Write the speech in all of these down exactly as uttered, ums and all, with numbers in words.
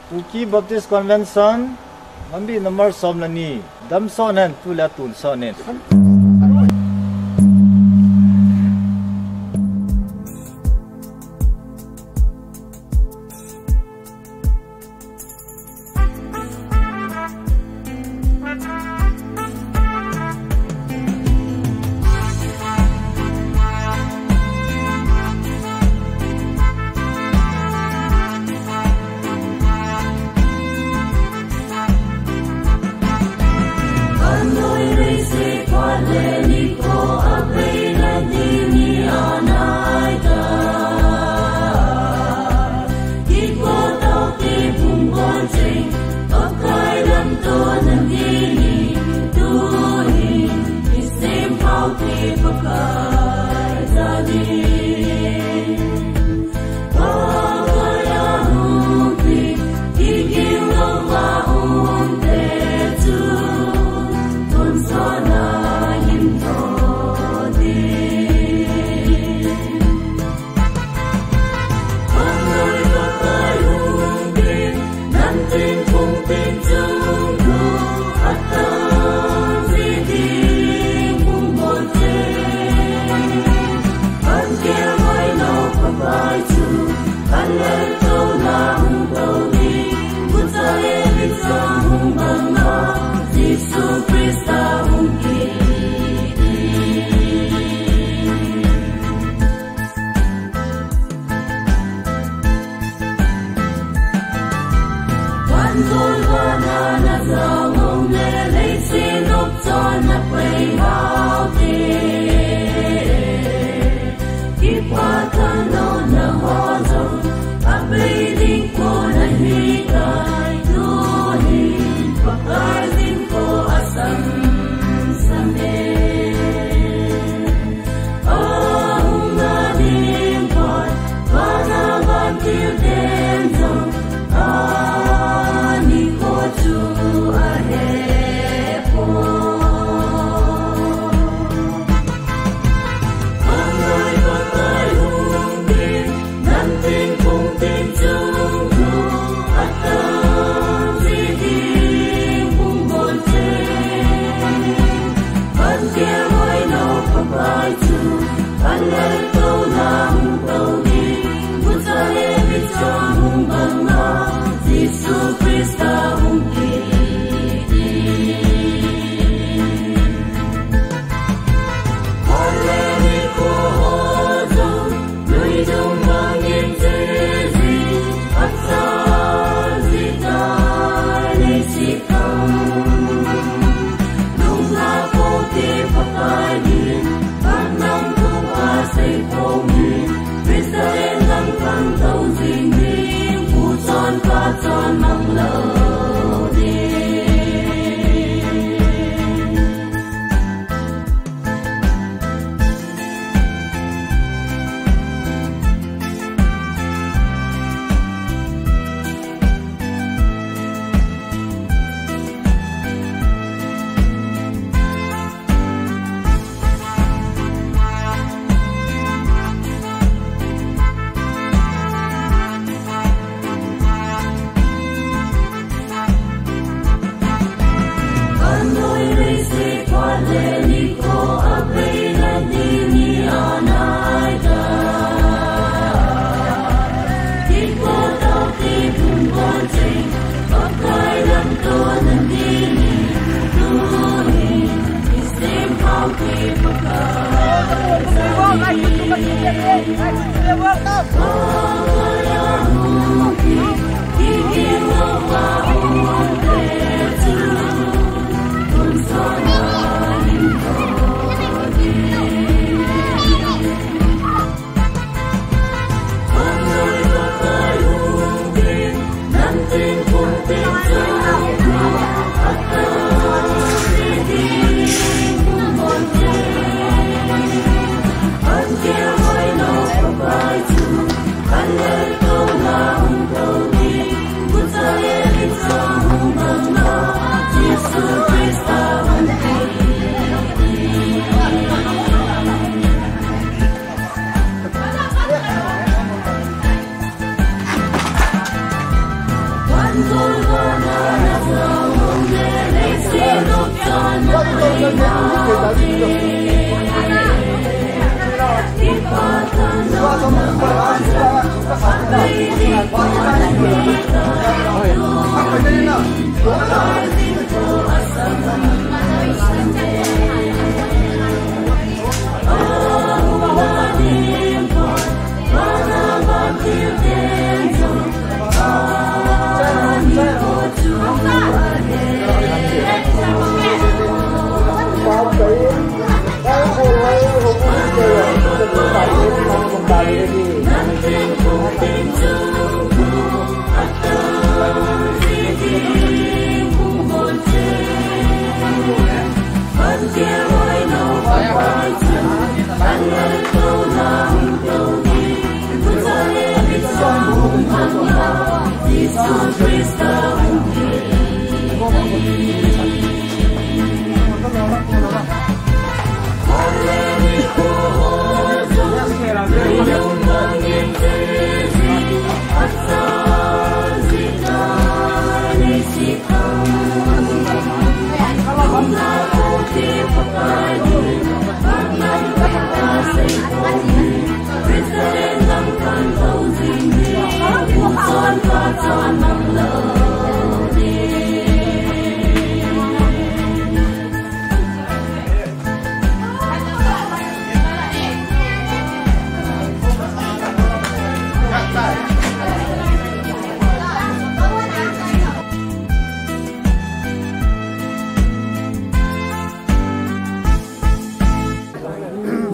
Kuki Baptist Convention, Nambi number som le ni, damson hen, tule tunson hen.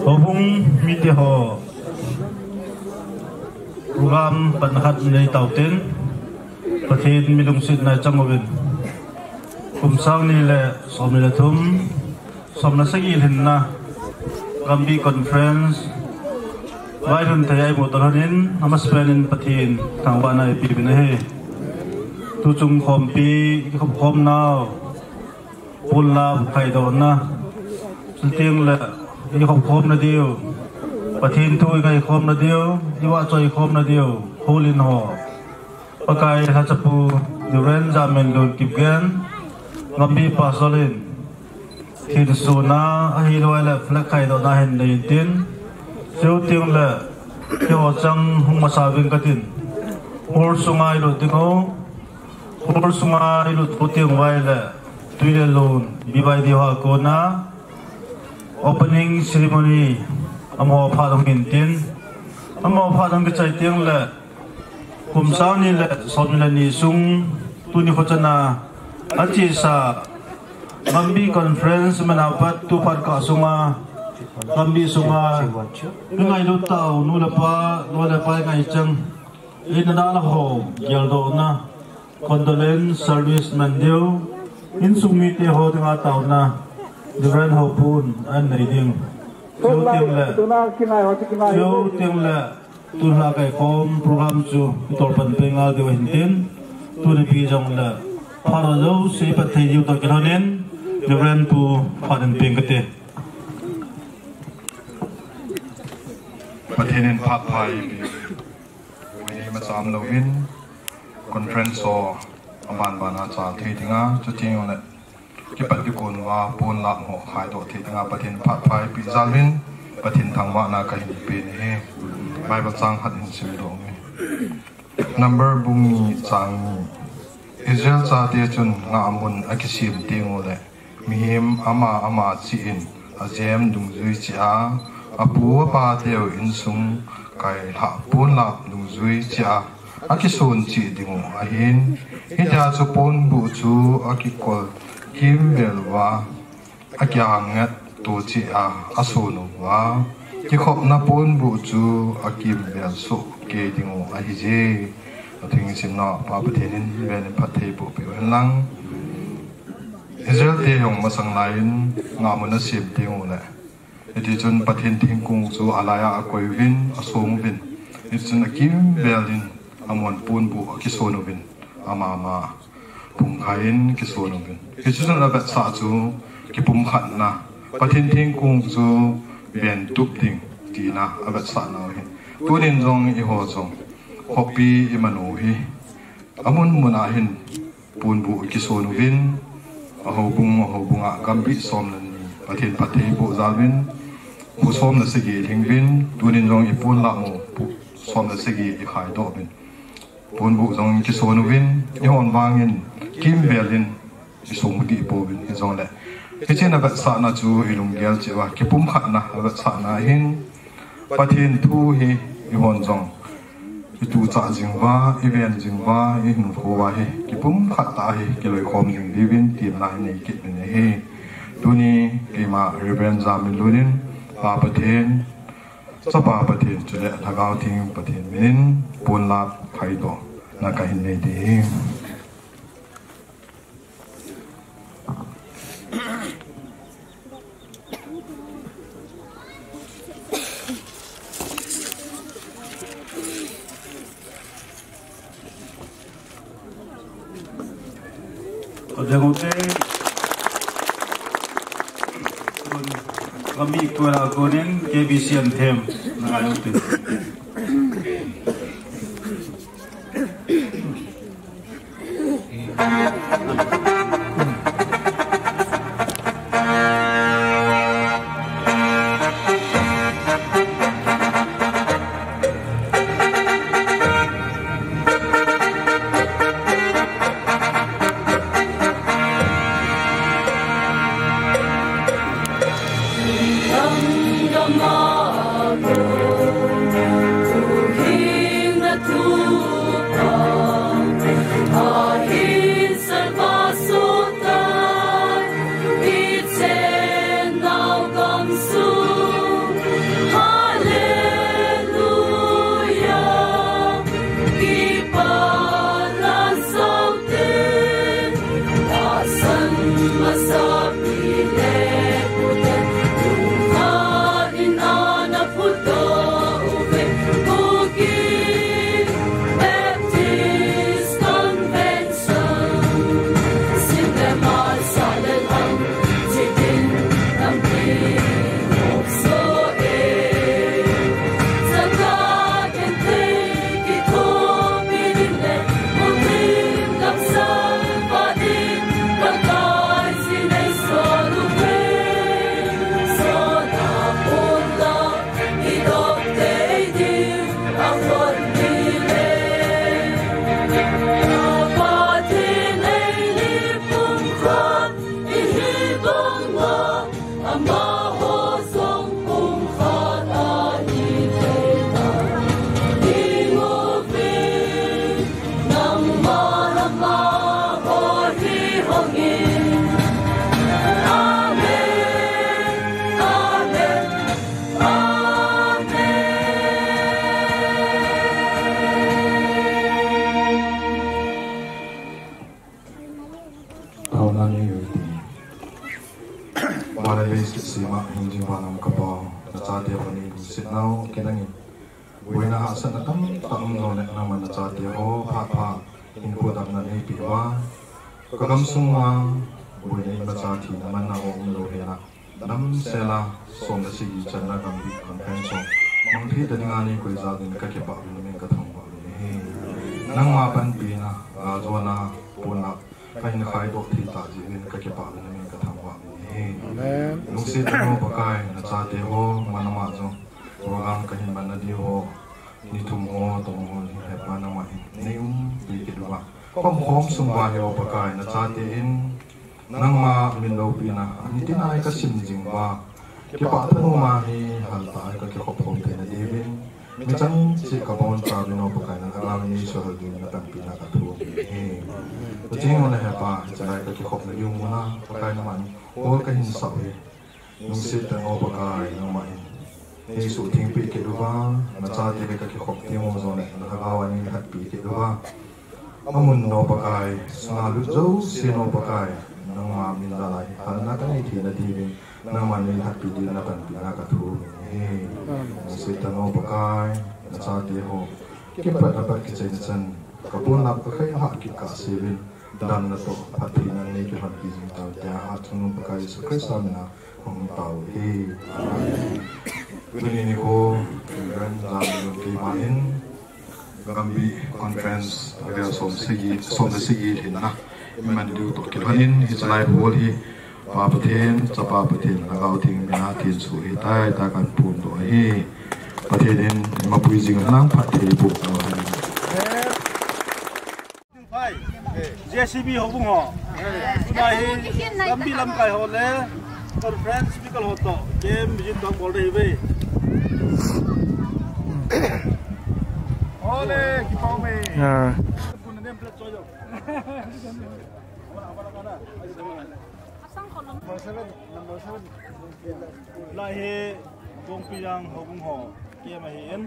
Houbung mite ho, program pan khat nei tau tin, Pathen mi lungsetna chang uvin. Kum sang ni le som ni le thum, som le sagi lhinna Gambih Conference vailhun thei a imu tah lhon in, amasapen in Pathen thangvahna ipe uvin ahi. Tuchung khompi, ikhop khomnau, ponlap khaidohna, chuteng le ikhop khomna diu, Pathen thu ingai khomna diu, ivahchoi khomna diu, houlim ho, Pakai lhachapu Reverend Jaminlun Kipgen, Gambih Pastor in, thensona, ahilou le flag khaidohna hin nei intin, chuteng le keiho chang hung masa uving katin. Hall sunga ilut ding u, hall sunga ilut u teng uva le, tui le lung, B Y D ho a kona opening ceremony, amaho phat hung intin, amaho phat hung kichai teng le, kum sang ni le som ni le ni sung, tuni kho chana achesa Gambih Conference man a pat tu phat kah sunga, Gambih sunga, ingailut tau nu le pa, loi le pai ngaichang, in a dalha ho geldohna, condolence service man diu, insung mite ho dinga taona, Reverend Haopun anei ding. Chuteng le, chuteng le, tulha kaikhom program chu itol pan peh ngal diu ahin tin, tuni pi jong le, phat jouse phatthei diu toh kilhonin, Reverend pu phat in peng kate. Pathen in phat pha ipi, ui ni macham louvin, conference ho aban ban a chal thei dinga, chuti jongle, kipat ding kon uva, ponlap ho khaidoh thei dinga, Pathen phat pha ipi jal uvin, Pathen thangvahna kahin pe nahi. Bible chang khat hin simdoh inge. Number bung ni chang ni. Israel chate chun ngahmun akisem teng ule, mihem ama ama cheh in ajem dungjui cheh a, apu apa teu insung kailhah ponlap dungjui cheh a, akison cheh ding u ahin, hitia chu ponbuh chu akikol kimvel uva, akihanget to cheh a, ason uva, kikhopna ponbuh chu akimvel soh kei ding u ahije. Athu simna Pa Pathen in ven in phatthei boh peh u hen lang. Israel te jong masang lai in ngahmun asem teng ule, hiti chun Pathen thingkong chu alai a akoi uvin, asong uvin, hiti chun akimvel in amon ponbuh akison uvin, ama ama pung khai in kison uvin. Hichu chun avetsah chu kipumkhatna, Pathen thingkong chu ventup ding tina avetsahna u ahi. Tunin jong eiho jong khopi iman u hi, Amun mun a hin ponbuh kisun uvin, ahoubung, ahoubung a gambih som le ni Pathen phattheiboh jal uvin, bu som le sagi lhing uvin, tunin jong i ponlap mu bu som le sagi i khaidoh uvin, ponbuh jong kisun uvin, i hon vangin kimvel in i sung dih pouvin, hijongle hiche a vetsahna chu i lunggel cheh uva kipumkhatna a vetsahna hin Pathen thu hi i hon jong i tuchah jing uva, i ven jing uva, i hinkho uva hi kipumkhat tah hi kiloikhom jing diuvin temna i nei kit uvin ahi. Tuni keima Reverend Jaminlun in Pa Pathen, Chapa Pathen chule Lhagao Theng Pathen min in ponlap khaidohna kahin nei ding ahi. Adeng ute. Kami kuala kunin K B C anthem na ayo te. Taona nei u hite. Vanle leiset sema hing jing vannoi ka Pa, nachate ho nei lungset nau kinangin, boina hahsatna tamtah um jongle nangman nachate ho phat pha hinkho damna nei peh uva, ka gamsung uva boina in macha thina manna ho umlou henlang, damsel a som le sagi channa gambih conference ho mangthah ta dinga nei koi jal uvin ka kipah uvin, namin ka thangvah uvin ahi. Nangma panpina, galjona, ponlap kahin khaidoh thei tah jeh uvin ka kipah uvin, namin ka thangvah uvin ahi. Amen. Lungset tah in O Pakai, nachate ho, aman ama jong program kahin manna diu ho, ni thum ho, tong ho, hin hepa nangman nei umpi kit uva, ka umkhom sung uva hi O Pakai, nachate in nangma min loupina, nitin a ka sim jing uva, kipah tah in nangma hi hal tah a ka kikhop khom theina diuvin, mi chang cheh ka boncha uvin O Pakai, nang Lhagao in nei suhal diuvin na panpina ka thum ahi. Paching o na hepa, hichelai ka kikhopna diu muna Pakai, nangman hall kahin sah u hi, lungset tah in O Pakai, nangman nei suhtheng peh kit uva, nachate le ka kikhop thei mo jongle na Lhagao in nei lhatpi kit uva, amun O Pakai, sunga lut jousen O Pakai, nangma min jal a hi halna ka nei theina diuvin, nangman nei lhatpi diuvin na panpina ka thum ahi. Lungset tah in O Pakai, nachate ho kipatna pat kichaina chan, ka ponlap ka khailhah kit kahse uvin, damna toh phattheina nei kilhonpi jing tau hite, hatchungnung Pakai Jesu Christa mina hung tao uve. Amen. Tuni nikho, Reverend Jaminlun keima in Gambih Conference avel som sagi, som le sagi lhinna iman diu toh kilhonin, hichelai hall hi Pa Pathen, Chapa Pathen, Lhagao Theng mina thensoh ahitai tia kahin phongdoh ahi. Pathen in eimapui jing hen lang, phatthei boh tahen. J C B houbung ho. Tuna hi Gambih lamkai ho le conference speaker ho toh camp visit kabol ding ahiuve. Ole, kipah ume. Ah. Lai hi Bongpijang houbung ho camp ahin.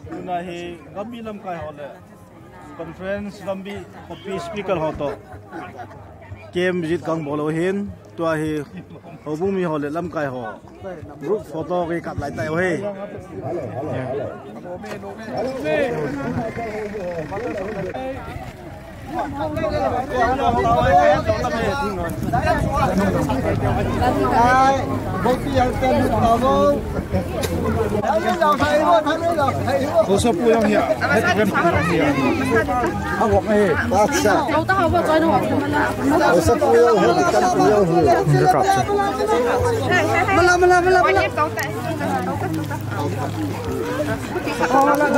Tuna hi Gambih lamkai ho le conference Gambih khopi speaker ho toh camp visit kabol u ahin. Tua hi houbung mi ho le lamkai ho group photo kikap lai tai uve.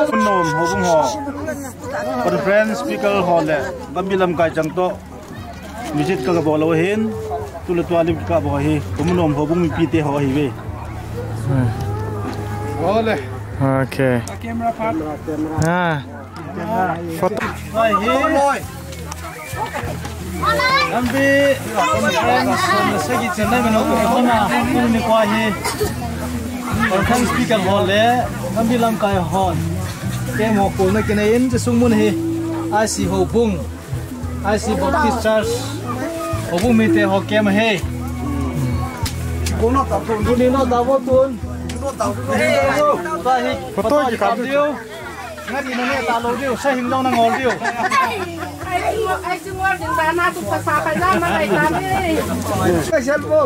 Nom houbung ho. Conference speaker ho le Gambih lamkai chang toh visit kabol u ahin, tule tua lim kabol hi Komunom houbung mipite ho ahiuve. Ole. Okay. Camera part. Ah. Photo. Lai hi Gambih conference sagi chenna mino ko na ni ko hi. Conference speaker ho le Gambih lamkai hon. Camp ho kolna kinei in, chusung mun hi I C houbung, I C Baptist Church houbung mite ho camp ahi. Tuni no tabo tun. Photo kikap diu. Ngari na ne talou diu, sa hing jong nangol diu. Ai, ai, ai, singol ding da na tu pasa kai la ma kai la ni. Special po.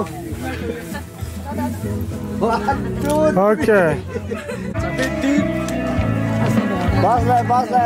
Okay. Bas le, bas le.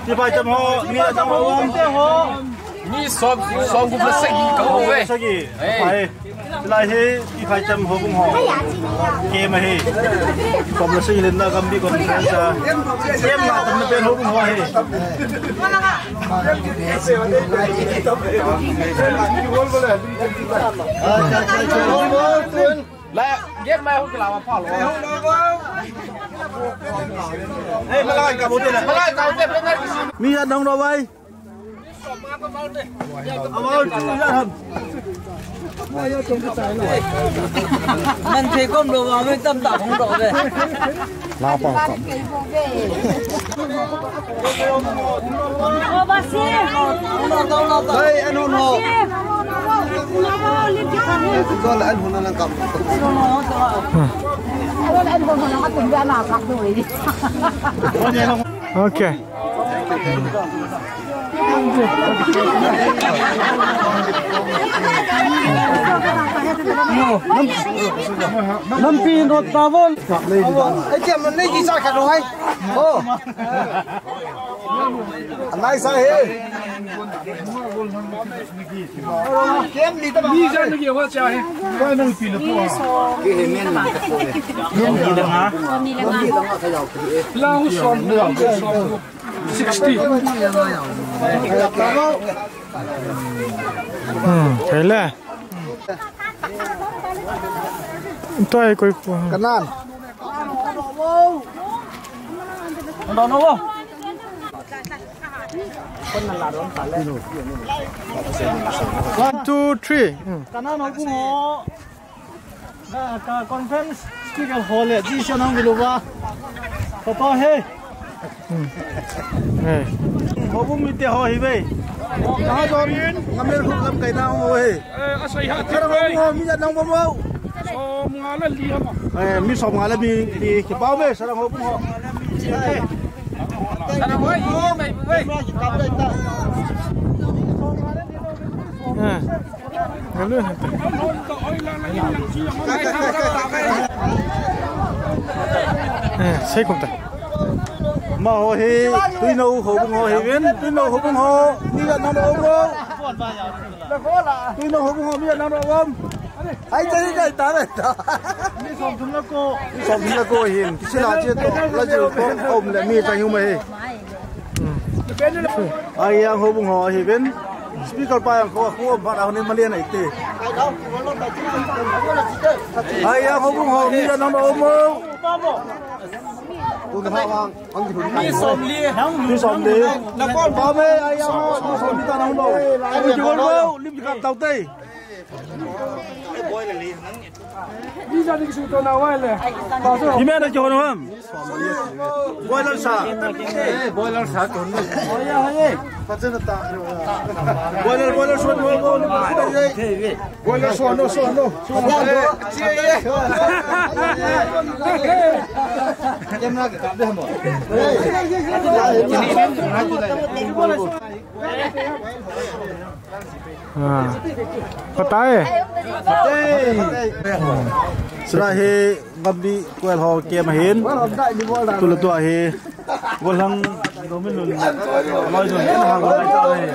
Ti phaicham ho, mi la chang ho, mi som, som gup le sagi ka ho ve. Sagi. Phai. Lai hi, ti phaicham houbung ho. Camp ahi. Som le sagi lenna Gambih conference a. Camp na tam na pen houbung ho ahi. La, game mai ho kila ma pha lo. Ei, malai ka bote na. Malai ka bote, penalty. Mi ya dang ro bai. Amau tu ya ham. Man thei kom lo, wa me tam ta hong ro ve. La pa kom. Okay. Lampi no tawon. Ei, tiam, nei ki sa khat lo hai. Oh. Anai sa he. Kem ni ta ba. Ni ja ni ki wa cha he. Ba nang pi na po. Ki he men na ta po. Ni la nga. Ni la nga. La hu som, la hu som. Sixty. Hmm, kele. Toi koi ko. Kanan. Kanan wo. One, two, three. Hmm. Kanan ho bung ho. Ka, ka conference speaker ho le, ji sha nang biluva. Papa he. Hmm. Hey. Ho bung mite ho hi ve. Ka ha don, ngamel khu lamkai na ho he. Eh, asai ha. Ka ra ho mi ja nang bo mo. Som nga le li ha ma. Eh, mi som nga le mi li ki pau me, sa ra ho bung ho. Sei kum ta. Ma ho hi, Tuinou ho bung ho hi vin, Tuinou ho bung ho, mi ja nang bo mo. Tuinou ho bung ho, mi ja nang bo mo. Ai, chai, chai, ta le ta. Mi som thum le ko. Mi som thum le ko hin. Kisila che to. La je ko. Om le mi chai hu ma he. Ai, yang ho bung ho hi vin. Speaker pa yang ko, ko om pa ni ma lian ai te. Ai, yang ho bung ho, mi ja nang bo mo. Mi som li. Mi som li. Pa me, ai, yang ho, mi som li ta nang bo. Ai, mi jo bo, lim ka tau te. Imi na kihon ham? Boiler sa. Boiler sa. Boiler, boiler sa. Boiler sa, no, sa, no. Camera ka kap de mo. Ah. Patai. Sira hi gambi kuel ho ke ma hin. Tu le tu ahi. Golang domin nun. Loi nun ha golang ta ahi.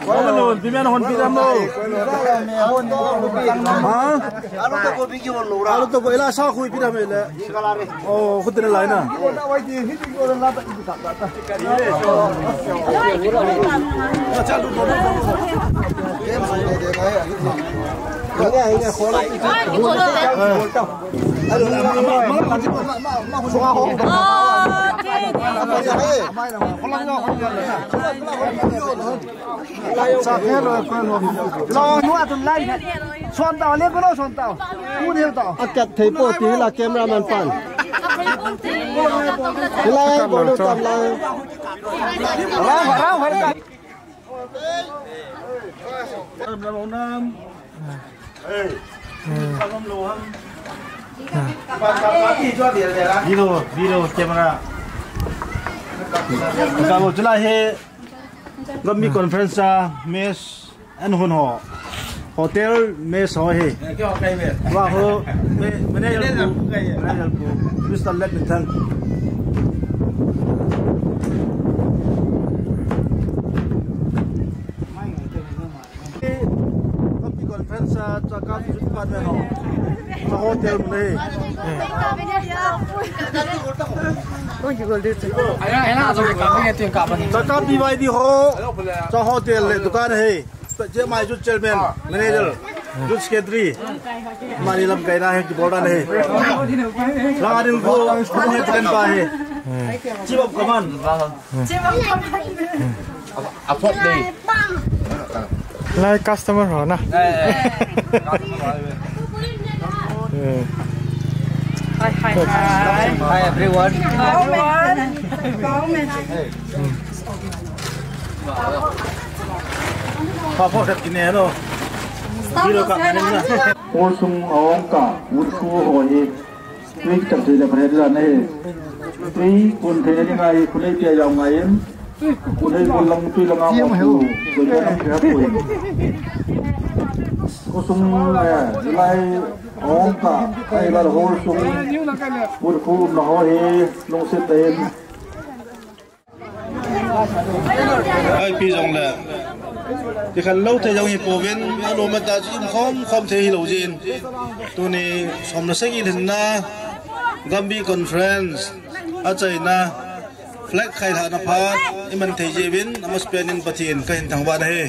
Golang nun, pimen hon pi dam lo. Ha? Alu to ko ila sa khui pi dam le. Oh, khu te lai na. Sa khe lo ko lo. Lo nu atum lai. Son tao le ko lo son tao. Ku de tao. Akat thei po ti la cameraman pan. Lai bo lo tam lai. Ra ra ra. Video, video camera. Ka bo chula he. Gambi conference a mess an hon ho. Hotel mess ho hi. Wa ho me manager pu, manager pu, Mister Let Min Thang. Gambi conference a chaka department ho. Sa hotel mu nei. Chaka B Y D ho. Sa hotel le dukan hai. Che mai ju chairman, manager, ju secretary. Mani lamkai na hai ki bol dan hai. La din ko, ko hai kan pa hai. Chief of command. Lai customer ho na. Hi, hi, hi. Hi, everyone. Pa po khat kine lo. Hol sung a ong ka, wood khu ho hi. Tui kichap thei le pha thei ding ahi. Tui kun thei na ding ahi, khulei pia jao ngai in. Khulei kun lang tui lang a mo khu. Tui lang pia khu. Khosung, eh, lai ong ka, ai la hol sung. Pur khu um na ho hi, lungset in. Ai, pi jong le. Ti khan lo thei jong hi pouvin, a lo ma ta chu um khom khom thei hi lo jin. Tuni som le sagi lhinna Gambi Conference a chaina flag khailhahna phat i man thei jeh uvin, a masapen in Pathen ka hin thangvah na hi.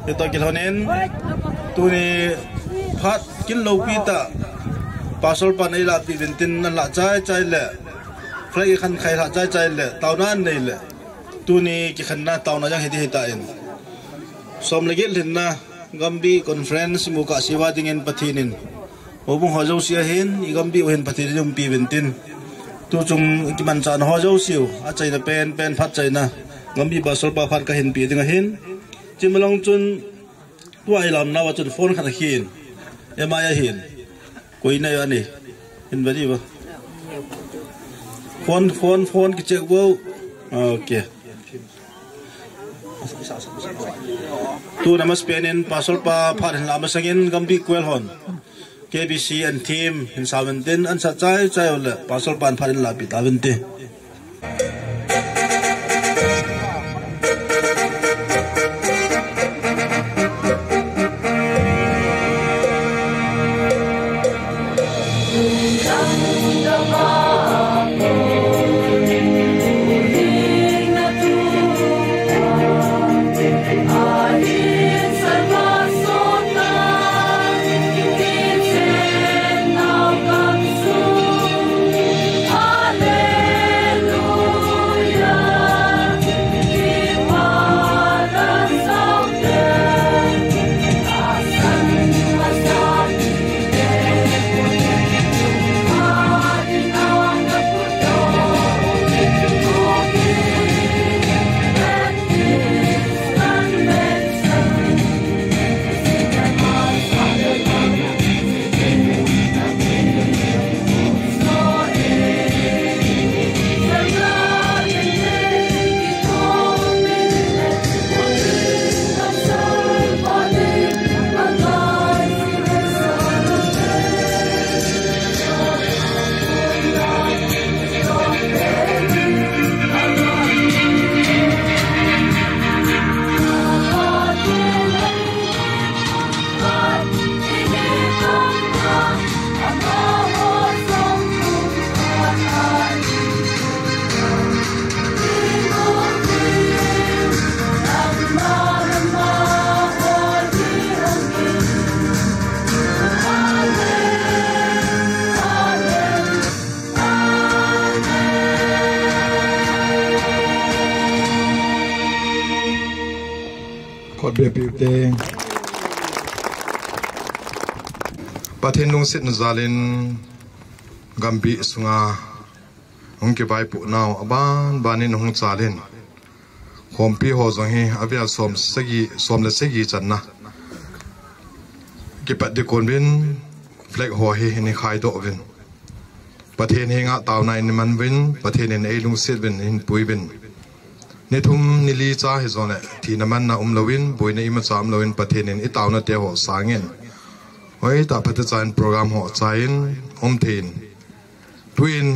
Hitoh kilhon in, tuni phat kin lopi tah, Pastor pan ei lahpeh uvin tin nan lah chai chai le, flag i khan khailhah chai chai le, taona an nei le. Tuni kikhenna taona jong hiti hitan. Som le get lhinna Gambih Conference mukah seiva dingin Pathen in houbung ho jouse ahin, i Gambih u hin Pathen in umpi uvin tin. Tuchung kimanchahna ho jouse u, achaina pen, pen phat chaina, Gambih Pastor pa phat kahin pe ding ahin. Chimlong chun tua ilam nau a chun phone khat akhin. Ema ya hin. Koi na ya ni. Hin ba di ba. Phone, phone, phone kicheck bo. Okay. Tuna masapen in Pastor pa phat hin la masangin Gambih kwel hon. K B C and team hin sauvin tin an sa chai chai ule Pastor pan phat hin la pi tauvin tin. Khut beh peh u te. Pathen lungsetna jal in Gambih sunga hung kivaipoh nau aban ban in hung chal in, khompi ho jong hi avel som sagi, som le sagi channa kipat ding kon uvin flag ho hi hin i khai doh uvin. Pathen henga taona in i man uvin, Pathen in ei lungset uvin, hin pui uvin. Ni thum ni li cha hi jongle thina manna um louvin, boina imacha um louvin, Pathen in i taona te ho sangin hoitah phatechan program ho chai in um thei in. Tuin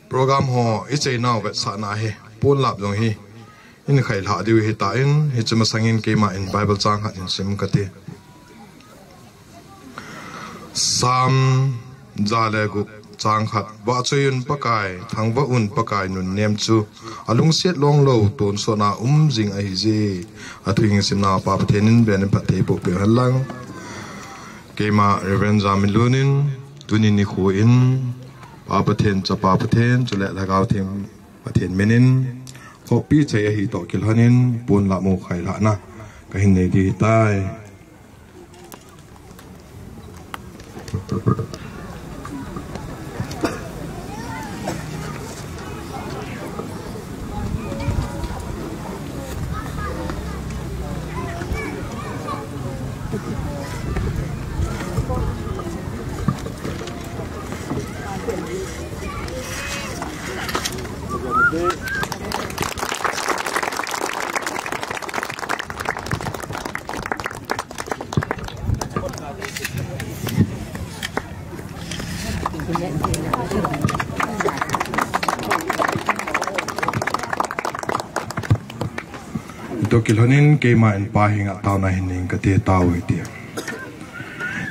program ho i cheinau vetsahna hi ponlap jong hi in khailhah diu hitan, hiche masangin keima in Bible chang khat hin sim kate. Psalm ja le gup chang khat. Vahchoi un Pakai, thangvah un Pakai nunnem chu, alungset long lou tonsot a um jing ahi je. Athu hing simna Pa Pathen in ven in phatthei boh peh hen lang. Keima Reverend Jaminlun in tuni nikho in Pa Pathen, Chapa Pathen, chule Lhagao Theng Pathen min in, khopi chai ahi toh kilhon in ponlap mu khailhahna kahin nei ding ahitai. Toh kilhon in keima in Pa henga taona hin nei ing kate, tao hite.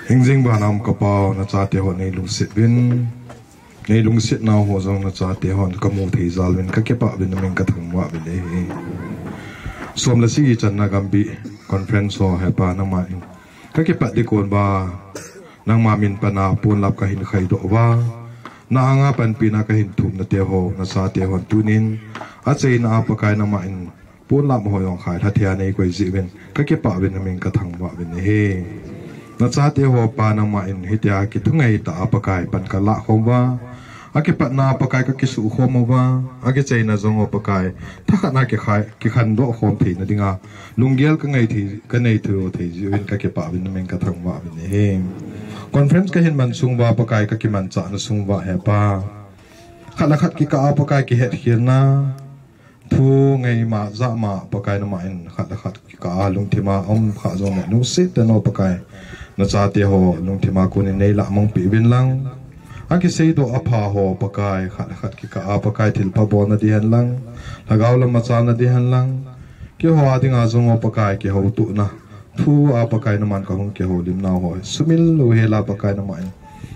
Hingjing vana um ka Pau, nachate ho nei lungset uvin, nei lungset nau ho jong nachate hon kamu thei jal uvin, kakipah uvin, namin kathangvah uvin ahi. Som le sagi channa Gambih conference ho hi Pa nangma in kakipat ding kon uva, nangma min pan a ponlap kahin khai doh uva, Na anga panpina kahin thum nate ho, nachate hon tunin, achaina a Pakai nangman ponlam ho jong khailha thei a neikoi jeh uvin, kakipah uvin namin kathangvah uvin ahi. Nachate ho Pa nangman hitia kithungai tah a Pakai pan kalah khom uva, akipatna a Pakai kakisuh khom uva, akichaina jong ho Pakai, thakhat na kikhai, kikhandoh khom theina dinga, lunggel kangai thei, kanei thei thei jeh uvin kakipah uvin namin kathangvah uvin ahi. Conference kahin man sung uva Pakai kakimanchahna sung uva he Pa. Khat le khat kikah a Pakai kihetkhelna. Thu ngai ma, ja ma, Pakai nangman khat le khat kikah a lungthim a um kha jongle lungset tah in o Pakai. Nachate ho lungthim a konin neilah mangpeh uvin lang. Akiseidoh apha ho Pakai, khat le khat kikah a Pakai thilpha bolna ding hen lang. Lhagao lam machalna ding hen lang. Keiho a dinga jong o Pakai kihoutohna. Thu a Pakai nangman kahung kihoulimna ho. Sumil u hela Pakai nangman.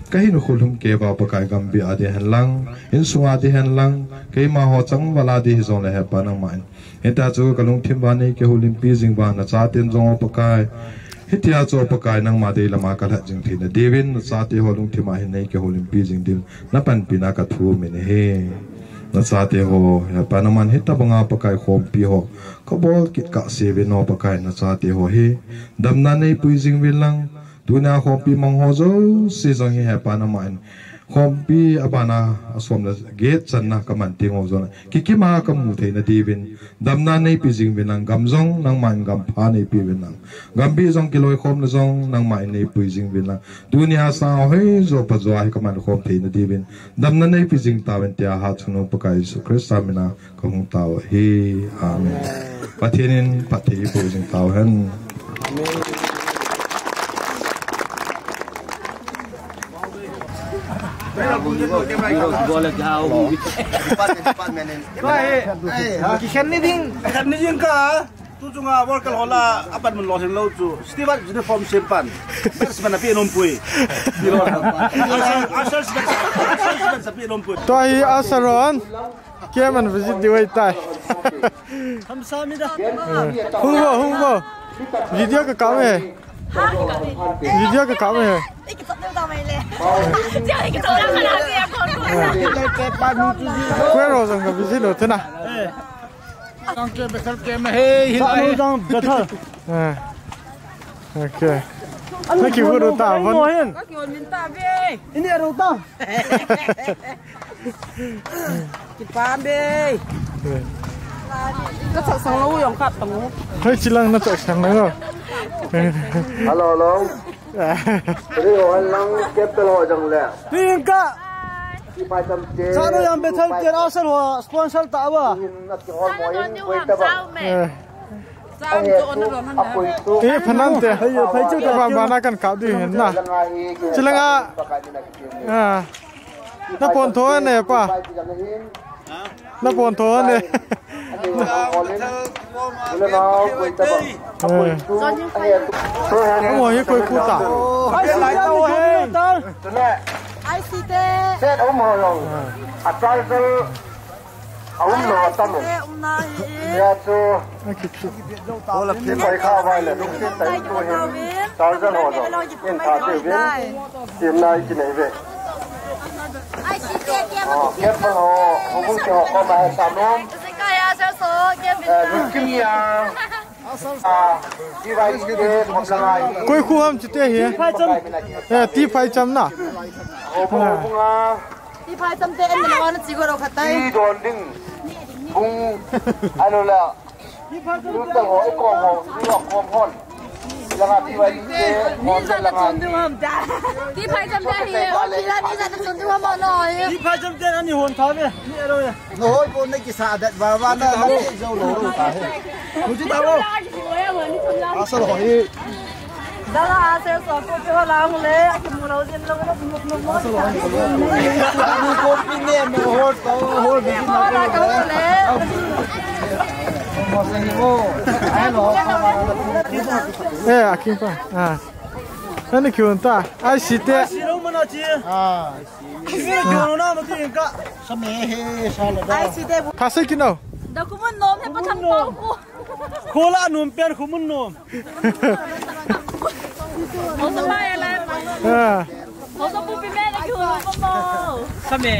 Kahin khollhum kei uva Pakai gambih a ding hen lang, insung a ding hen lang, keima ho changval a ding hijongle he Pa nangman. Hitia chu kalungthim uva neikihoulimpi jing uva nachaten jong o Pakai. Hitia chu Pakai nangma deilam a kalhat jing theina diuvin nachate ho lungthim a hin neikihoulimpi jing din napanpina kathum in ahi. Nachate ho, he Pa nangman hitobanga Pakai khompi ho. Kabol kit kahse uvin o Pakai nachate ho hi. Damna neipui jing uvin lang. Tunia khompi mang ho jouse jong hi he Pa nangman. Khompi abana asom le get channa kaman teng ho jong. Kikim a kamu theina diuvin. Damna neipe jing uvin lang gam jong nangman gampha neipe uvin lang. Gambih jong kiloikhomna jong nangman neipui jing uvin lang. Tunia sang hoijo pajo a hi kaman khom theina diuvin. Damna neipe jing tauvin tia hatchungnung Pakai Jesu Christa mina. Kahung tao ahi. Amen. Pathen in phatthei eiboh jing tao hen. Kikhen ni ding. Kikhen ni ding ka. Tu chunga World Cup hola apat mun losing lou chu. Steward uniform sem pan. Batsman api nompui. Usher, usher, usher, usher api nompui. Tua hi usher hon. Keman visit diu ahitai. Kamsahamnida. Hung vo, hung vo. Video kakap e. Video kakap e. Koi ro jong ka visit lou thei na. Jang ke Bethel ke ma he hin. Sa no jang Bethel. Eh. Okay. Naki vo ro ta van. Ini aro ta. Kipah be. Ka chaksang lou jong kap tang u. Hoi chilang na chaksang lou. Hello, hello. Ri ho lang kep tel ho jang le. Tingka. Ti pai tam te. Sa no jang Bethel te asal ho sponsor ta wa. Hin na ki hol mo in koi ta ba. Eh. Eh, phanam te. Ba, ba na kan kap di hin na. Chilang a. Ah. Na pon tho ne pa. Na pon tho ne. Eh. Mo hi koi khu ta. Ai si te. Set um ho long. A tal tal. A um lo a tam e. Te um na hi. Ya chu. Hola phi pai kha vai le lung te tai tu hin. Tarzan ho lo. In tha te vin. Tin nai ki nei ve. Ai si te ke ma. Oh, ke pa ho. Ho bu ke ho ko ma he sa nom. Se ka ya sa so ke vin. Eh, lung kim ya. Ah, ti vai te ko la ngai. Koi khu ham chu te hi. Eh, ti phai cham na. Ho bu nga. Ti phai cham te en na wan chi go ro khatai. Ti don ding. Bung. Anu la. Ti phai cham te. Lu ta ho, ko ho, lu ko hon. Langa ti vai te, hon te langa. Ti phai cham te hi, o ki la ni sa ta chun du ma no hi. Ti phai cham te ani hon tha ve. Ni ero ya. No hoi ko ne ki sa dat ba ba na na zo lo lo ta he. Mu ji ta lo. Asal ho hi. Dala ase so ko pe ho la hung le, aki mu lo jin lo lo mu mu mu. Ko pi ne mo ho to ho bi na ko le. Mo se ni mo. Ai lo. Eh, akin pa. Ah. Ani kiun ta. Ai si te. Ai si lo mana chi. Ah. Ai si lo na ma ti ka. Sa me he sa la da. Ai si te. Pha se ki no. Da ku mun nom he pa thang ko ku. Khola nom pen khu mun nom. Mo sa ba ya la. Ah. Mo sa bu pi me la ki ho mo. Kami.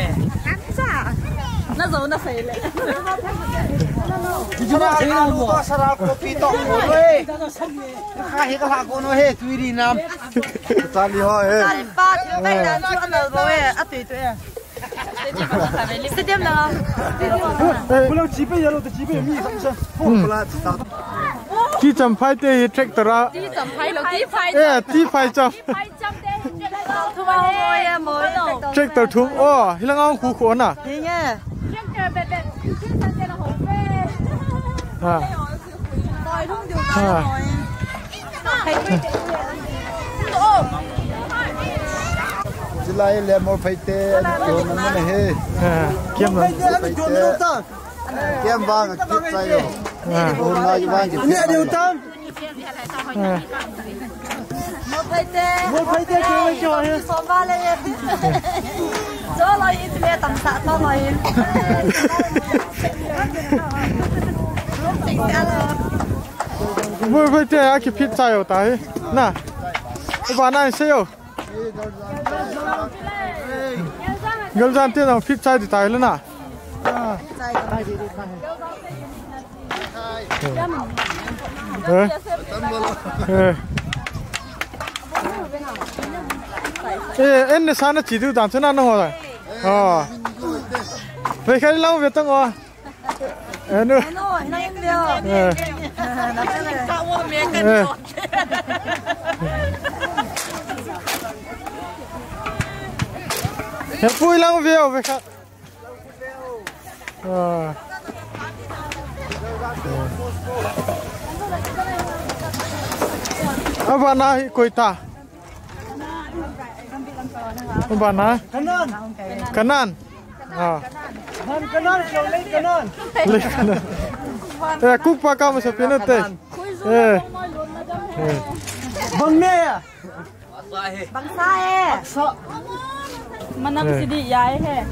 Sa. Na zo na sai le. Sara alu to, sara kopi to, ko noi. Ka hi ka la ko no he, tui ri nam. Tali ho he. Tali pa, tui kai na, tu anal bo he, a tui tui he. Stadium na. Bulo chipe yalo to chipe mi sa sa. Ko la ta. Ti cham phai te hi tractor a. Ti cham phai lo, ti phai. Eh, ti phai cham. Tractor thum. Oh, hilang ang khu khu na. Hi nge. Ha. Ha. Chilai le mo phaite, ani kyo na mo na he. Ha, kiam na. Phaite. Kiam vang, kiam sa yo. Ha. Ni a diu tam. Mo phaite. Mo phaite, mo phaite. Somba le ye. Jo lo yin le tam sa to lo yin. Mo phaite, a kiphit cha yo ta hi. Na. Ba na se yo. Galjan te jong phit chai ti tai le na. Eh. Eh. Eh, en ne sa na chi du dan chu na na ho. Oh. Ve khai lang ve tang o. Eh, nu. Ano, hinang in dia. Eh. Eh. He pui lang veo ve kha. Ah. Aba na hi koi ta. Aba na. Kanan. Kanan. Ah. Han Kanan, Lei Kanan. Lei Kanan. Eh, kuk pa ka masa pina te. Eh. Eh. Bang me ya. Bang sa e. Sa. Manam eh. Sidi ya e he. Eh.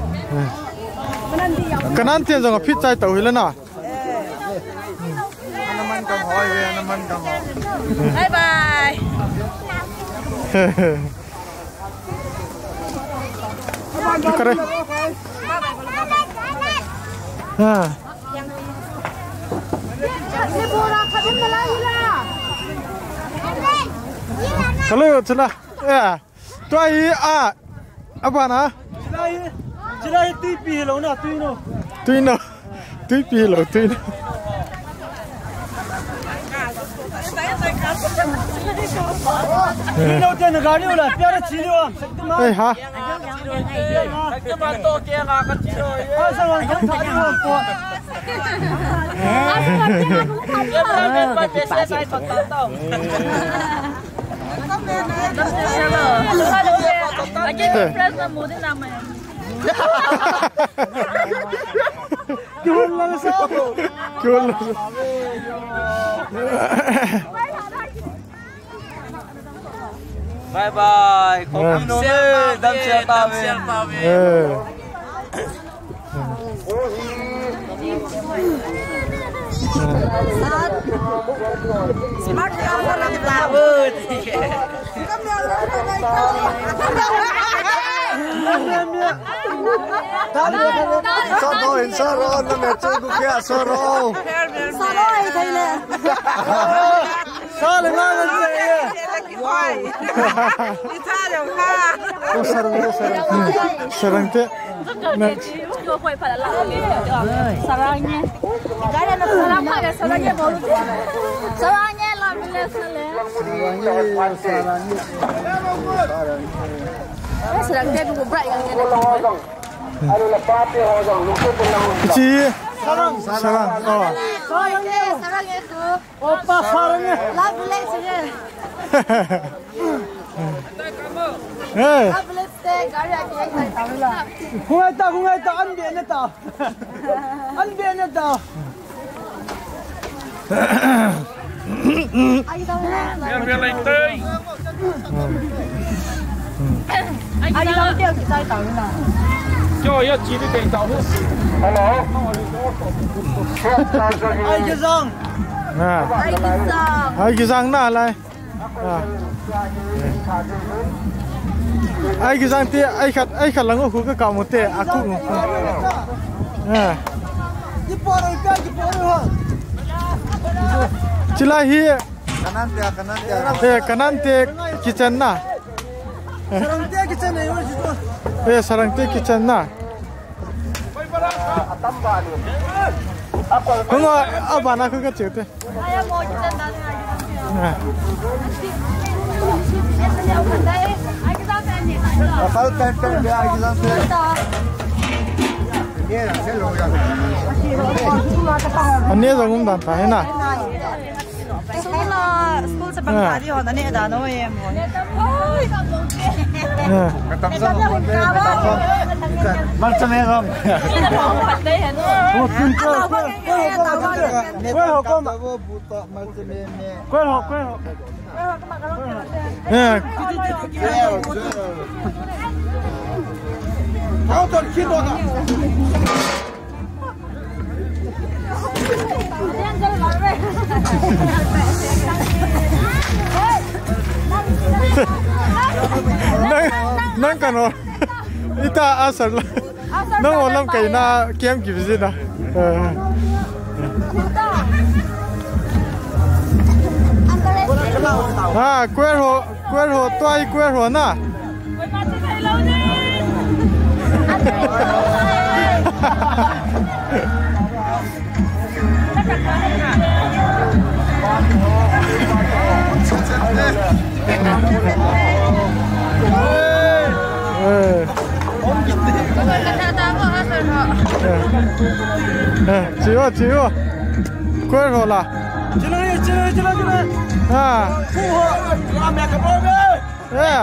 Manam di ya. Kanan tian jong a phit chai tau hi le na. Anaman kang hoi, anaman kang hoi. Bye bye. Kare. Ha. Hello, chula. Yeah. Tua hi a, a bana. Chilai, chilai tuipi hilou na, tuino. Tuino. Tuipi hilou, tuino. Tuino te na gari ula, pyara chili wa. Eh, ha. Asa wa, kan thali wa po. Bye bye. Khopino ne, damsel tave. Eh. Smart camera lang tao. Saro, saro, na me chu gu kya saro. Saro ai thei le. Saro le na na se. Wow. Ita lo ha. O sarang, o sarang. Sarang te. Next. Sarang ye. Sarang ye, la mile sale. Sarang te bu bright yang ye. Chi. Sarang, sarang. Oh. Sarang ye tu. Opa, sarang ye. La mile sale. Hey. Hungai ta, hungai ta, an be na ta. An be na ta. Bel, bel, lai, tei. Ai, dang tei, ki tai ta na. Kyo, ya, chi ni tei ta hu. Hello. Ai, ki zang. Ah. Ai, ki zang. Ai, ki zang na lai. Ah. Ai kijang te, ai khat, ai khat lang khu ka kamu te, aku. Ah. Chilai hi. Kanan te, kanan te. Eh, kanan te kitchen na. Sarang te kitchen na, yo, si to. Eh, sarang te kitchen na. Hung o, abana khu ka cheu te. Ani jong um dan ta hi na. School la, school sa bang tadi ho, nani ada no em ho. Malcha me rom. Koi ho kom. Koi ho, koi ho. Nang, nang kano. Ita asar la. Nang olam kaina kem ki visit na. Ha, kwer ho, kwer ho, tuai kwer ho na. Eh. Eh, chiu, chiu. Kwer ho la. Chiu, chiu, chiu, chiu. Ha. Ku ho, la me ka bo me. Eh,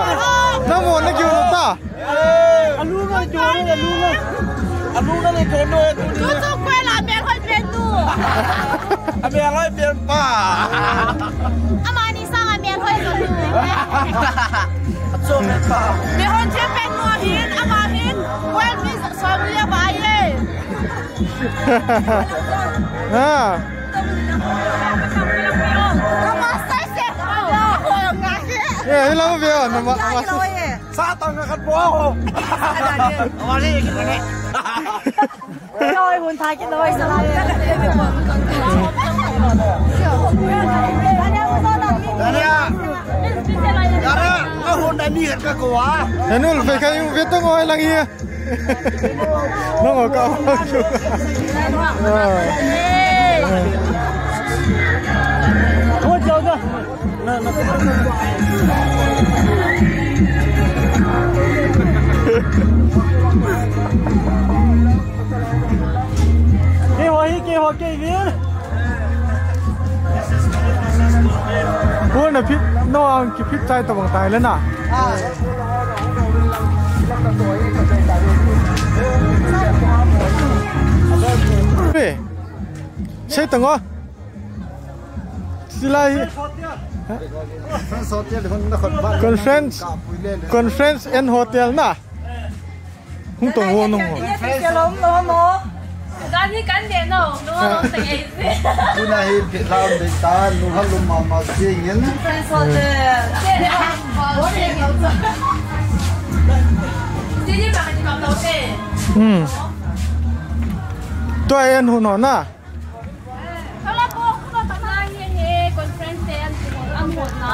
nang mo na kyu ta. Alu nga kyu, alu nga. Alu nga ni kyu no tu ni. Tu tu kwe la me hoi pen tu. A me hoi pen pa. Ama ni sang a me hoi zo tu. A cho me pa. Me hoi che pen mo hin, ama hin. Kwe mi so mi ya ba ye. Ha. Ka ma sai se. Ye, hello, ve, na ma, ma sai. Sa tang khat po ho. Wa ni ki ni. Oi, hun tha ki noi sa la. Dania. Dania. Dara, ka hun da ni ka ko wa. Enul, ve ka yung ve to ngoi lang hi. Nang ka. Ah. Ko jo ga. Keiho hi, keiho kei vil. Ko na phit, no ang kiphit chai tabang tai le na. Ah. Be. Sei tang o. Silai. Conference hotel hon na khot ba. Conference. Ka pui le le. Conference and hotel na. Hung tong ho nung ho. Kan hi kan de no, no no te. Tuna hi Vietnam de ta, nu ha lum mama singin. Conference hotel. Hmm. Tua en hu no na. Kala ko, ko ta na ye he, conference te an, an hon na.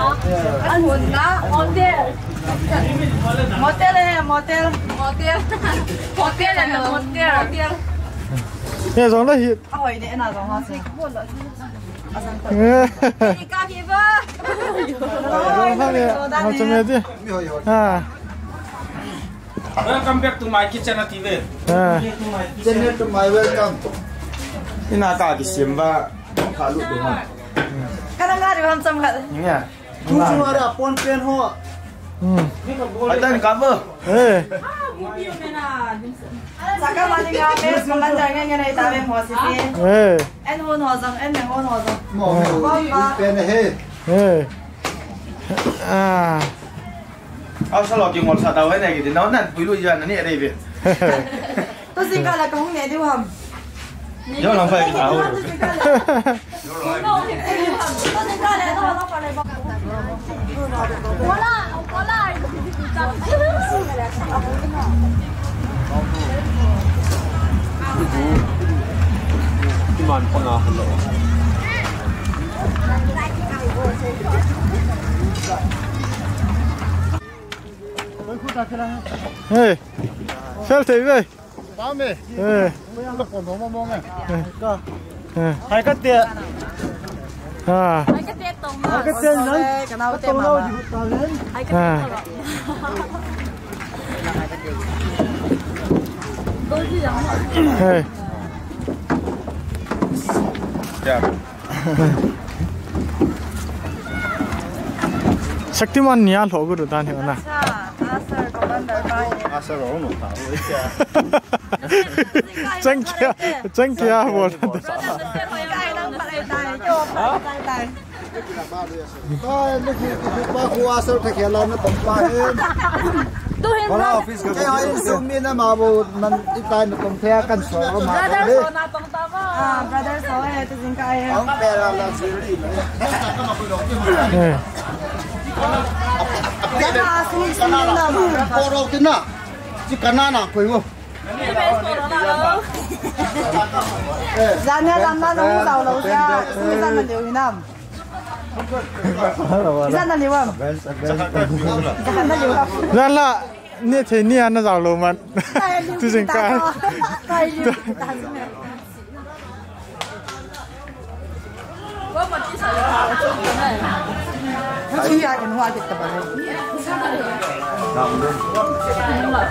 An hon na, hotel. Motel he, motel. Motel. Hotel he, motel. Motel. Ye, jong le hi. A hoi de na jong ha se. Eh. Ni ka ki ba. Jong ha le, ha chame di. Ha. Welcome back to my kitchen, ati ve. Ah. Kitchen to my welcome. Ina ka kisem ba, ka lut ding ha. Ka dang ka ri ham cham khat. Nia. Tu chu ara pon pen ho. Hmm. Ai tan ka ba. Eh. Saka mani nga pe, saka jang nga nga ta ve mo si si. Eh. En hon ho jang, en me hon ho jang. Mo, mo, pen he. Eh. Ah. Au sa lo ki ngol sa tau he ne ki din, nau nan pui lu ya na ni re ve. To sing ka la ka hung ne diu ham. Yo lang pai ki tau. To sing ka la, to la ka le ba. Wala. Hey, fel thei ve. Pame. Eh. Ka pon ho mo mo nge. Eh. Ka. Eh. Hai ka te. Ha. Hai ka te tong ma. Hai ka te nang. Ka nau te ma. Hai ka te. Ha. Hey. Ya. Shaktiman nia lho gu dan hi na. Acha, ah, sir, commander pa hi. Ah, sir, oh, no, ta, oh, kya? Chang kya, chang kya bol. Brother, sir, hoi, ai, nang pa, ai, tai, kyo, pa, tai, tai. Ai, look, look, look, pa, khu, ah, sir, ta kya la, na, pa, pa, eh. Tu hin, brother. Wala office ka. Kya, ai, sumi na, ma, bo, nan, itai, na, tum, kya, kan, so, ma, brother, eh. So, na, tum, Ah, brother, so, eh, tu jing ka, eh. Ang pera lang sili. Eh. Jana, sung, sung, na, ma. Poro kina. Si kanana ko yo. Jana, jana, nung sao lo siya. Sung, jana, liu, hinam. Jana, liu, am. Jana, liu, am. Jana, ni thei ni ana jao lo man. Tu jing ka.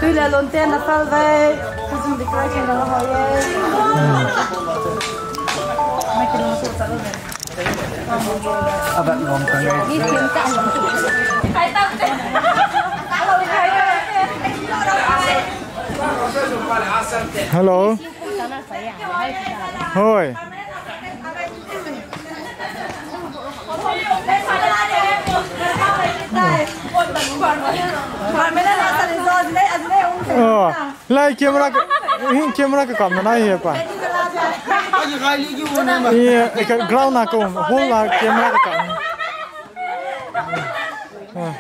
Tui le lon te na fel ve. Kusum decoration la ho ye. Mai ki lo so sa lo ve. Abat ngom ka ngai. Ni thim ka. Hello. Hoi. Oh, lai camera ka, hin camera ka kam na hi pa. Ye, ka ground na ko, hol la camera ka kam. Ah.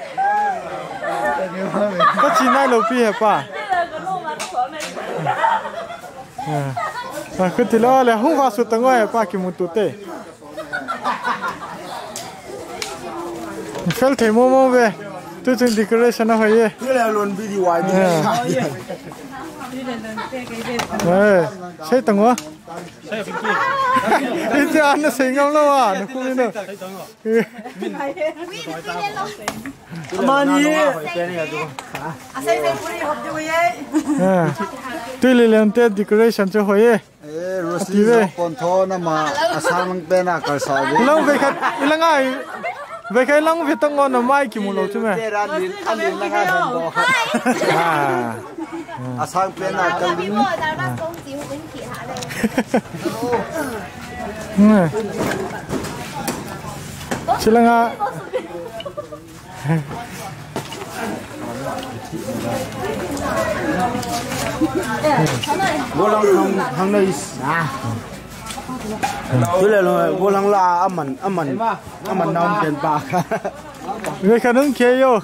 Ka chi nai lo pi he pa. Ah. Ah, ka ti lo le, hu va su ta ngoi he pa kimu tu te. Fel thei mo mo ve. Tu chung decoration a hoi ye. Tu le lon bi di wai di. Ah. Eh, sei ta ngo. Iti ana sei ngam lo a, na ku ni no. Amani. Ah. Tui le lon te decoration chu hoi e. Eh, Rosie, ati ve. Pon tho na ma, asang pen a kal sa ve. Lang ve khat, lang ai. Ve khat lang ve tong na mai kimu lo chu me. Te ra lin, a lin lang a don do khat. Ah. Asang pen a kal lin. Hmm. Silanga. Golang hang, hang na is. Ah. Tu le lo, golang la aman, aman, aman naum pen pa. Ve kha nung ke yo.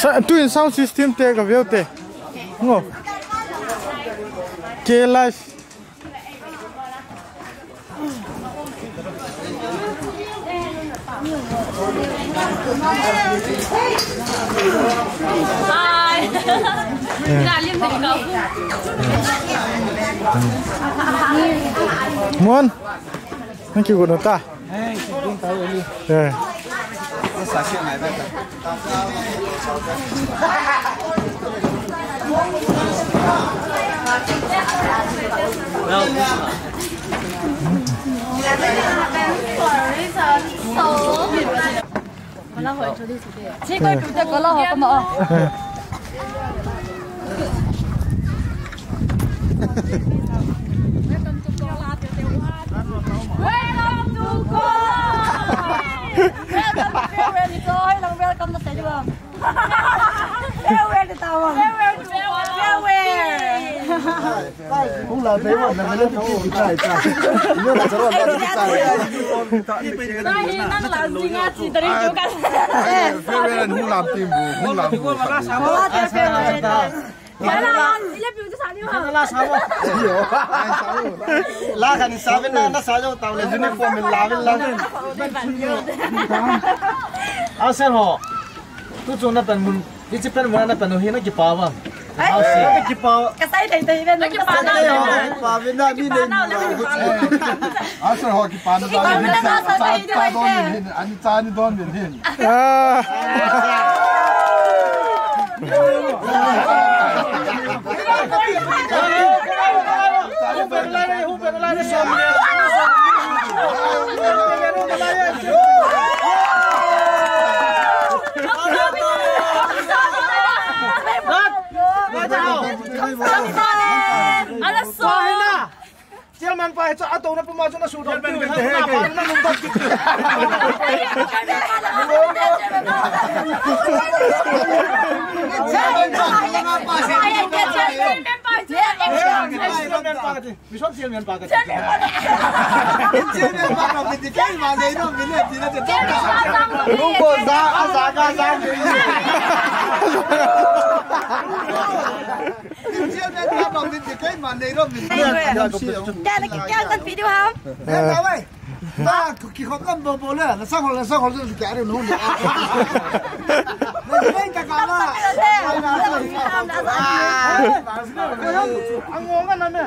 Sa, tu in sound system te ka veu te. Ngo. Ke live. Hi. Muan. Thank you, Gunota. Eh. Welcome to Kola! Welcome to Kola! Welcome to Kola! Farewell to Tawang. Farewell to Hung la dei wan na, na ti ki tai tai. Ni na charo la ti tai. Nang la jing a chi tari jo ka. Very hung lam tim bu, hung lam bu. Wala, ile piu sa ni wa. La khan sa ve na, na sa jo tau le uniform la ve la. Ase ho. Tu chu na pen mun. Hiche pen mun a na pen u hi na kipa uvem? Ai. Ase. Na kipa. Ka sai thei thei ve, na kipa na. Kipa ve na, mi nei mu la. Ase ho kipa na. Kipa na, na sa thei thei ve. Ani cha ni don min hin. Ah. Chairman pa hi chu a touna puma chu na su dong. Chairman pa na nung dong. Chairman pa. Mission chairman pa ka. Chairman pa ka, ti kai ma nei no, mi le ti na te. Nung ko za, a za ka za. Chairman pa ka, ti kai ma nei no, mi le. Kya na, kya kan video ham? Ba, ki khop lam bo bo le, la sang ho, la sang ho, ki are no. Nei ka ka ba. Ang ngo nga na me.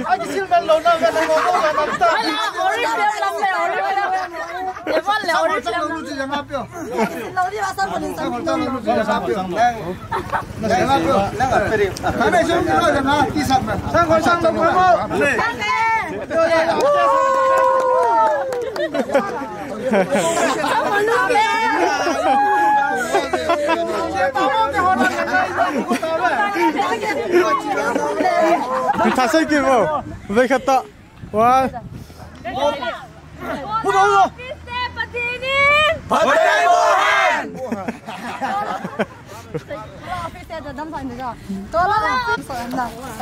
Ai, kisil man lo na, ka na mo, ka na ta. Ala, ori pe lam pe, ori pe lam. E, wal le, ori pe lam. Lu chi jang apyo. Lo di wa sa ko ni sa. Sa ko lu chi jang apyo. Na sa apyo. Ka na so ni lo jang a, ki sa ma. Sa ko sa lo ko mo. Sa le. Pi thasai ke vo. Ve khata. Wa. Hudo, hudo.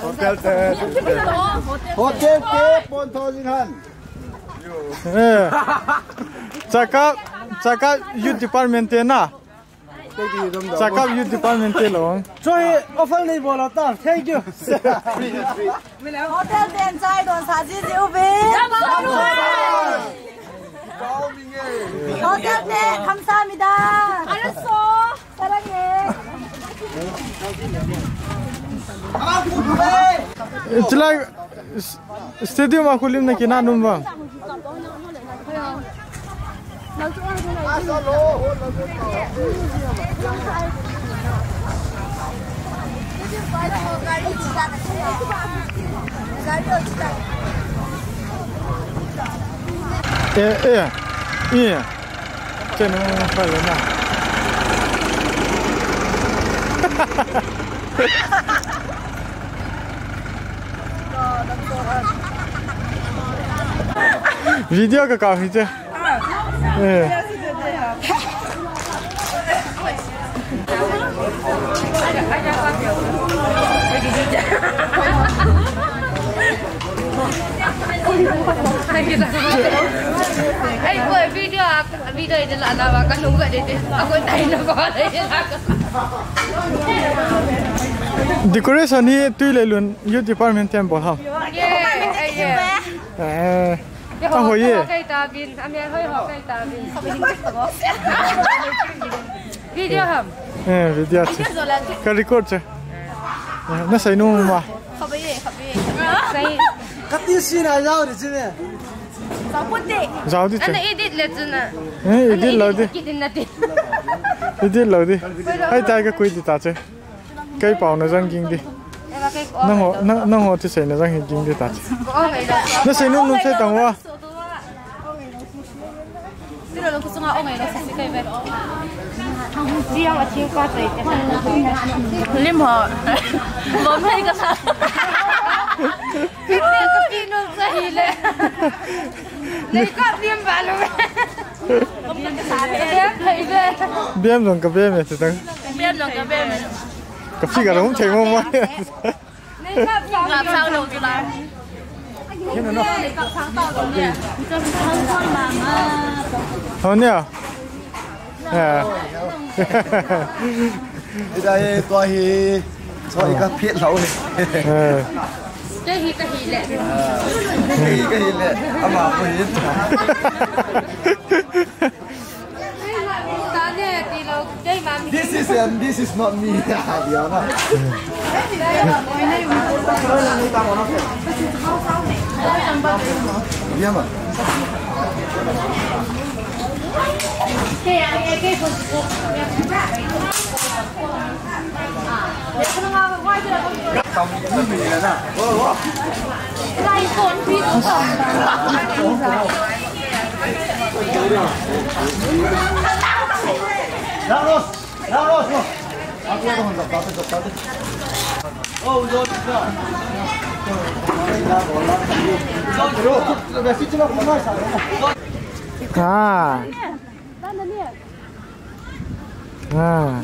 Hotel te, hotel te, pon thousand han. Eh. Chakap, chakap youth department te na. Chakap youth department te lo. Choi, offer nei bol ta. Thank you. Hotel te chai don sa ji ji u be. Hotel te kamsahamnida. Araso. Sarange. Chulai. Stadium a kholim na kina num bang. Eh, eh, eh. Chanu pala na. Video ka ka hi che. Eh. Ai, ko video a, video ite la na ba, ka nung ka de te. Ako tai na ba, de la. Decoration hi Tuileilun Youth Department ten bol ham. Yeah, yeah. Eh. Ahoi e. Kai ta bin, a mi ahoi ho kai ta bin. Video ham. Eh, video che. Ka record che. Eh, na sei nu ma. Khabai e, khabai e. Sei. Ka ti si na jao di che me. Jao di che. Ana edit le che na. Eh, edit lo di. Kit in na di. Edit lo di. Hai tai ka kui di ta che. Kei pao na jang ging di. Nang ho, nang, nang ho ti sei na jang hi ging di ta. Na sei nung nung sei tang wa. Lim ho. Bom hai ka sa. Nei ka bim ba lo. Bim jong ka bim e ti tang. Bim jong ka bim e. Ka figure hung thei mo mo. Nei ka sang lo chu la. Nei ka sang tao lo le. Ho nia. Ida he, tua he. Tua he ka phet lo he. Kei hi ka hi le. Kei hi ka hi le. Ama ko hi. This is, and this is not me. Diana. Yeah, man. Ah. Ah.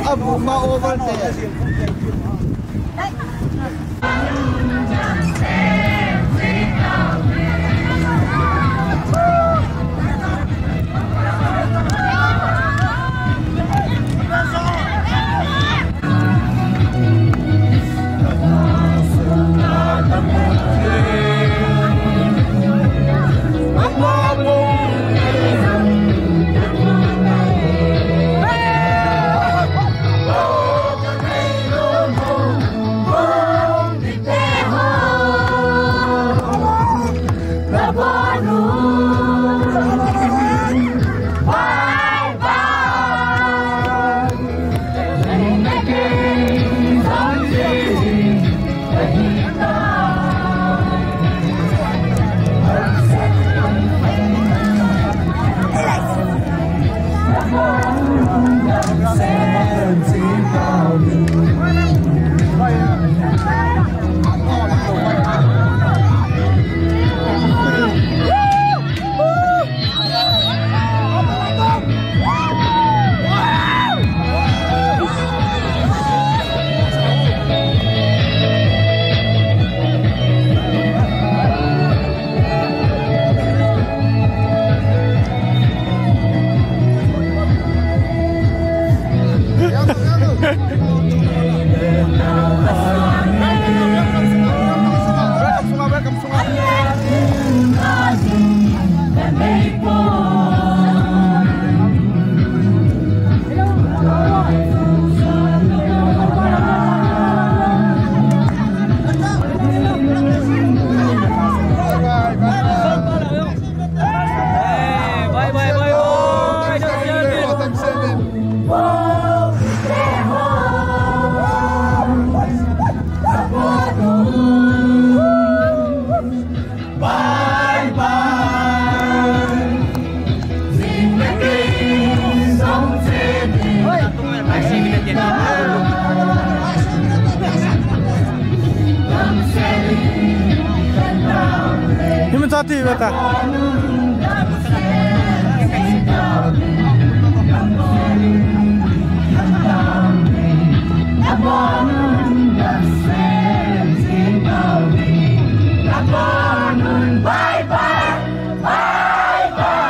Abu ma over there. Himi chati beta. Bye bye. Bye bye.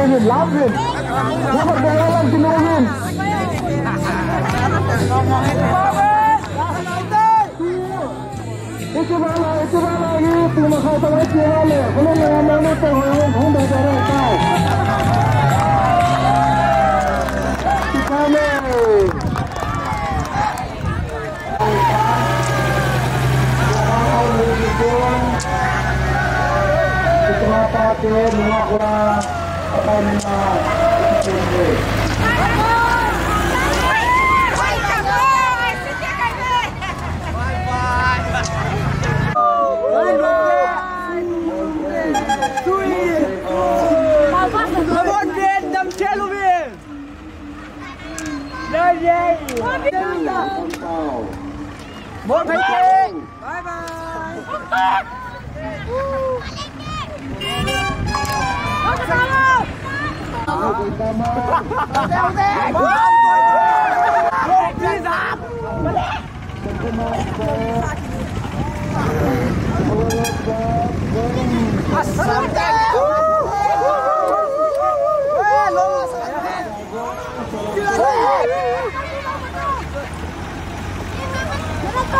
Lamvin, lamvin. Lamvin. Bye bye.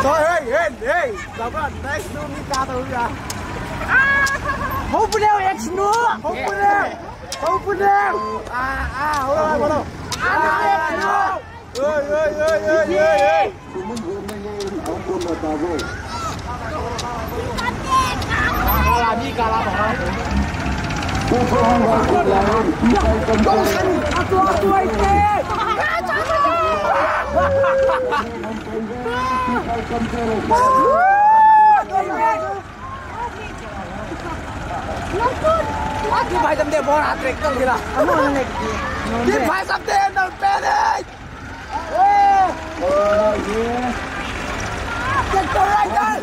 Hey, hey, hey. Hopefully, it's no. Hopefully. Hopefully. Ah, ah, hold on, hold on. Ah, no. Hey, hey, hey, hey, hey, hey. Ti phai tam de bol a tractor gila. Ti phai tam de nang pe de. Tractor rider.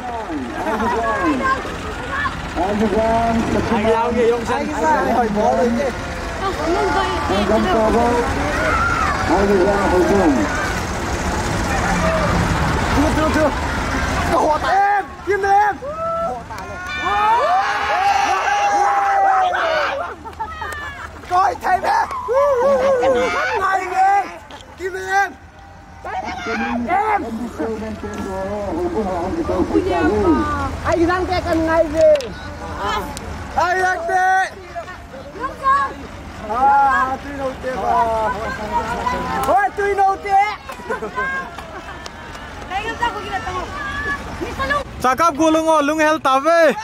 Ai lao ge yong san. Ai sa hoi bol de. Ai sa hoi bol. Ka ho ta em, Kim em. Koi thei ve. Ngai ve. Kim em. Em. Ai nang te kan ngai ve. Ai nang te. Ah, tui no te ba. Hoi, tui no te. Chakap gulung o, lunghel tave.